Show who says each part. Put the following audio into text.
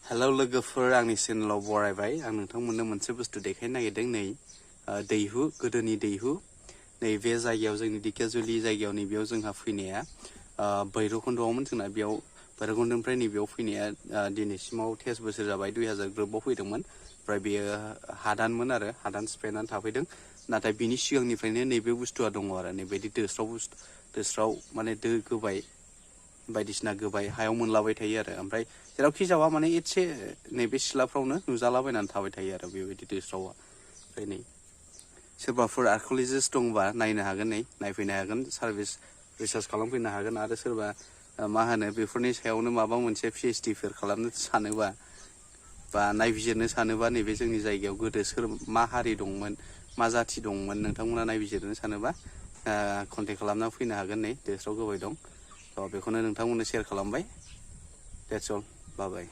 Speaker 1: Hello लोगोफोर आंनि चेनेलाव बरायबाय आं नोंथांमोननो मोनसे बुस्थु देखायनो नागिरदों नै दैहु गोदोनि दैहु नै बे जायगायाव जोंनि धेकियाजुलि जायगायाव नै बेयाव जोंहा फैनाया भैरबकुन्दआवमोन जोंना बेयाव भैरबकुन्दनिफ्राय नै बेयाव फैनाया दिनैसिमाव 30 बोसोर जाबाय 2009 आव फैदोंमोन ओमफ्राय बेयो हादानमोन आरो हादान सिफायनानै थाफैदों नाथाय बिनि सिगांनिफ्रायनो नैबे बुस्थुआ दङ आरो नैबायदि दोस्राव माने दो गोबाय बायदिसिना गोबाय हायाव मोनलाबाय थायो आरो ओमफ्राय जेरावखि जावा माने एसे नैबे सिलाफ्रावनो नुजालाबायनानै थाबाय थायो आरो बेबायदि दोस्रावा ओमफ्राय नै सोरबाफोर आर्किअलजिस्ट दंबा नायनो हागोन नै नायफैनो हागोन सार्भिस रिसार्च खालामफैनो हागोन आरो सोरबा मा होनो बेफोरनि सायावनो माबा मोनसे PhD फोर खालामनो सानोबा बा नायबिजिरनो सानोबा नैबे जोंनि जायगायाव गोदो सोर मा हारि दंमोन मा जाथि दंमोन नोंथांमोना नायबिजिरनो सानोबा कन्टेक्ट खालामना फैनो हागोन नै दोस्राव गोबाय दं बेखौनो नोंथांमोननो शेयार खालामबाय। That's all. Bye bye.